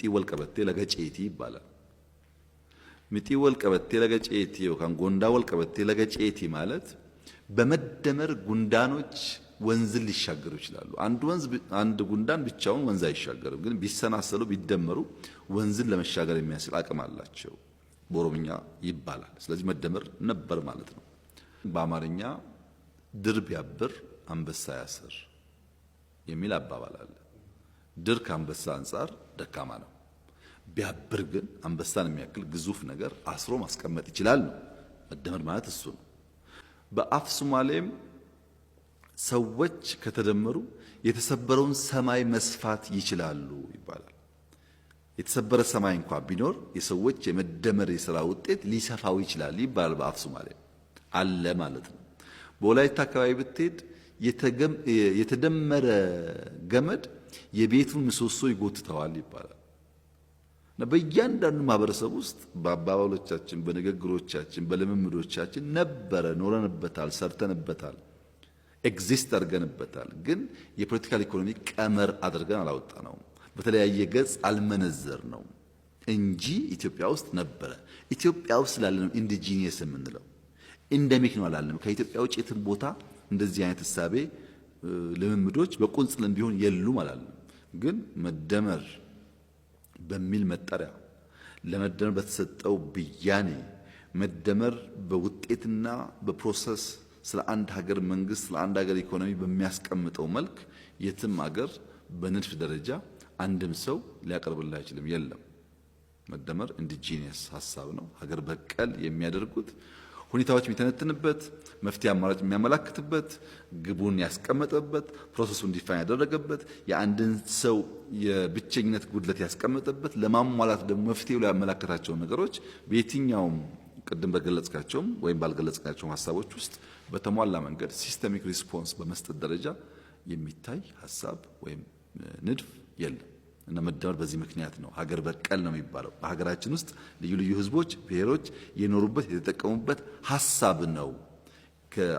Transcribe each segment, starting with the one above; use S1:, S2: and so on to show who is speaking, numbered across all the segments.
S1: Mixii wal qabattee laga ceeti ይባላል። Mixii wal qabattee laga ceeti yookaan ጎንዳ wal qabattee laga ceeti ማለት በመደመር ጉንዳኖች ወንዝን ሊሻገሩ ይችላሉ። አንድ ወንዝ አንድ ጉንዳን ብቻውን ወንዝ አይሻገርም፣ ግን ቢሰናሰሉ ቢደመሩ ወንዝን ለመሻገር የሚያስችል አቅም አላቸው በኦሮምኛ ይባላል። ስለዚህ መደመር ነበር ማለት ነው። በአማርኛ ድር ቢያብር አንበሳ ያስር የሚል አባባል አለ። ድር ከአንበሳ አንጻር ደካማ ነው። ቢያብር ግን አንበሳን የሚያክል ግዙፍ ነገር አስሮ ማስቀመጥ ይችላል ነው። መደመር ማለት እሱ ነው። በአፍ ሶማሌም ሰዎች ከተደመሩ የተሰበረውን ሰማይ መስፋት ይችላሉ ይባላል። የተሰበረ ሰማይ እንኳ ቢኖር የሰዎች የመደመር የስራ ውጤት ሊሰፋው ይችላል ይባላል። በአፍ ሶማሌ አለ ማለት ነው። በወላይታ አካባቢ ብትሄድ የተደመረ ገመድ የቤቱን ምሰሶ ይጎትተዋል ይባላል። እና በእያንዳንዱ ማህበረሰብ ውስጥ በአባባሎቻችን፣ በንግግሮቻችን፣ በልምምዶቻችን ነበረ፣ ኖረንበታል፣ ሰርተንበታል፣ exist አድርገንበታል። ግን የ political economy ቀመር አድርገን አላወጣነውም። በተለያየ ገጽ አልመነዘርነውም እንጂ ኢትዮጵያ ውስጥ ነበረ። ኢትዮጵያ ውስጥ ስላለ ነው indigenous የምንለው። Endemic ነው አላልንም። ከኢትዮጵያ ውጭ የትም ቦታ እንደዚህ አይነት እሳቤ ልምምዶች በቁንጽልም ቢሆን የሉም አላልንም። ግን መደመር በሚል መጠሪያ ለመደመር በተሰጠው ብያኔ መደመር በውጤትና በ process ስለ አንድ ሀገር መንግስት፣ ስለ አንድ ሀገር ኢኮኖሚ በሚያስቀምጠው መልክ የትም ሀገር በንድፍ ደረጃ አንድም ሰው ሊያቀርብልህ አይችልም። የለም። መደመር indigenous ሀሳብ ነው። ሀገር በቀል የሚያደርጉት ሁኔታዎች የሚተነትንበት፣ መፍትሄ አማራጭ የሚያመላክትበት፣ ግቡን ያስቀመጠበት፣ process ኡን define ያደረገበት፣ የአንድን ሰው የብቸኝነት ጉድለት ያስቀመጠበት፣ ለማሟላት ደግሞ መፍትሄው ላይ ያመላከታቸውን ነገሮች በየትኛውም ቅድም በገለጽካቸውም ወይም ባልገለጽካቸውም ሀሳቦች ውስጥ በተሟላ መንገድ systemic response በመስጠት ደረጃ የሚታይ ሀሳብ ወይም ንድፍ የለም። እና መደመር በዚህ ምክንያት ነው ሀገር በቀል ነው የሚባለው። በሀገራችን ውስጥ ልዩ ልዩ ህዝቦች፣ ብሔሮች የኖሩበት የተጠቀሙበት ሀሳብ ነው።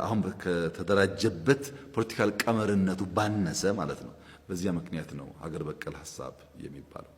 S1: አሁን ከተደራጀበት political ቀመርነቱ ባነሰ ማለት ነው። በዚያ ምክንያት ነው ሀገር በቀል ሀሳብ የሚባለው።